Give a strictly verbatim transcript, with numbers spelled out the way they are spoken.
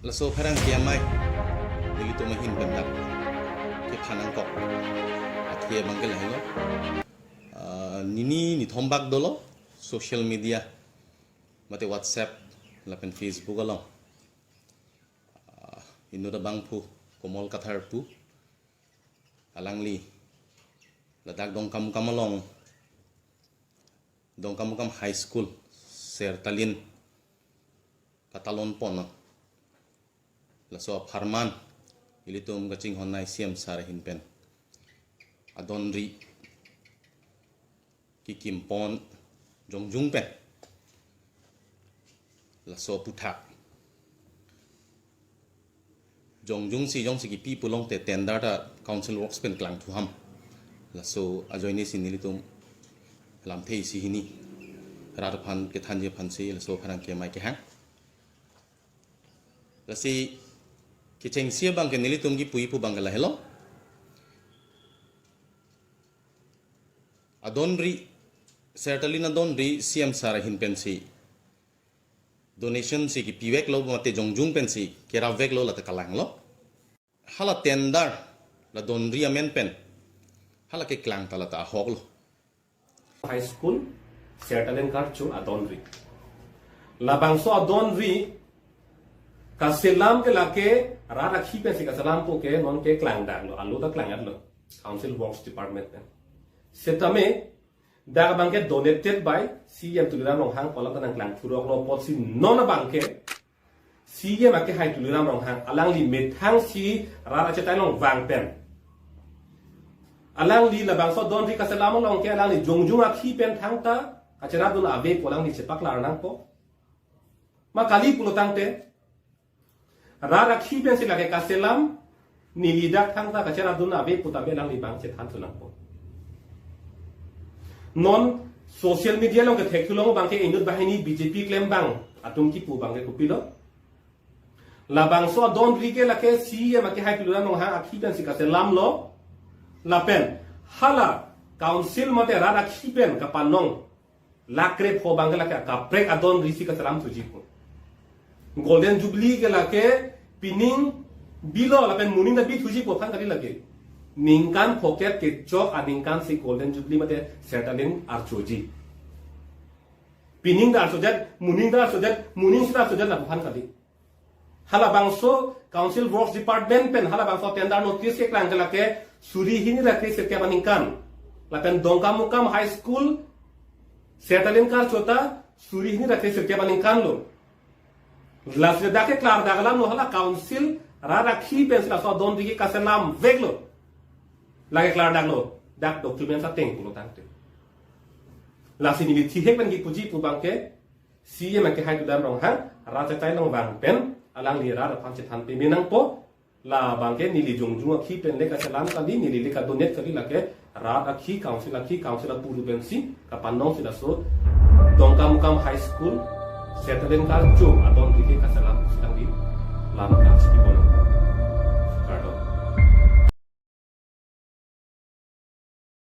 Laso pherangke amei, nelitum ahin pen dak kephan nangkok athe abang ke lahelo. Ah, nini nithom bak dolo social media, mate WhatsApp lapen Facebook along. Ah, inut abangphu Komol Kathar pu, alangli ladak Dongkamukam along, Dongkamukam High School, Sertalin katalon pon. Laso apharman ilitum kachinghon nai C M sir ahin pen adonri kekim pon jongjung pen. Laso aputhak jongjung si jongsi kipi pulote tender ta Council Works pen klangthu ham. Laso ajoine si nelitum lamthe isi hini rat aphan kethanji aphansi laso pherangke amei kehang. Lasi kechengsi abang ke nelitum kipuji pu abang ke lahelo. Adonri, Sertalin adonri C M sir ahin pensi donation si kipiveklo mate jongjung pensi kerapveklo, lata kalanglo. Hala tender, la donri amen pen hala keklang ta lata ahoklo. High School, Sertalin Karcho adonri. Labangso adonri kaselam ke lake rat akhi pensi kaselam pu ke non ke klangdaklo, alo ta klangdaklo Council Works Department pen. Setame dak abang ke donated by C M Tuliram Ronghang pu alam ta nangklangthuroklo apotsi non abang ke C M akehai Tuliram Ronghang alangli methang si rat achetai along vang pen, alangli labangso adonri kaselam along ke alangli jongjung akhi pen thangta kacherapdun ave pu alangli chepaklar nangpo. Ma kali pulo tangte, rat akhi pensi lake kaselam, neli dak thangta kacherapdun ave pu tame alangli abang chethanthu nangpo. Non social media along kethekthu long abang ke inut banghini B J P klem abang atum kipu abang ke kopilo. Labangso adonri ke lake C M akehai Tuliram Ronghang akhi pensi kaselamlo. Lapen hala council mate rat akhi pen kapanong lakh krepho abang ke lake akaprek adonri si kaselamthuji pu. Golden Jubilee ke lake pining bilo lapen moning ta bithuji pu aphan kali lake. Ningkan phokep kechok aningkan si Golden Jubilee mate Sertalin archoji. Pining ta archojet, moning ta archojet, moning si ta archojet lapu aphan kali. Halabangso Council Works Department pen halabangso tender notice keklang ke lake suri hini ra kre sirkep aningkan. Lapen Dongkamukam High School, Sertalin Karcho ta suri hini ra kre sirkep aningkan lo. Lasi dak ke klardak alam lo, hala council rat akhi pensi laso adonri ke kaselamveklo. Lake klardaklo, dak document ateng pulo tangte. Lasi neli thihek pen kipuji pu abang ke, C M akehai Tuliram Ronghang rat achetai along vang pen alangli rat aphan chethan peme nangpo. Labang ke neli jongjung akhi pen le kaselam kali, neli le kadonate kali, lake rat akhi, council akhi, council apuru pensi kapanong si laso Dongkamukam High School, Sertalin Karcho adonri ke kaselam si alangli lam kachiki bono. Kardom.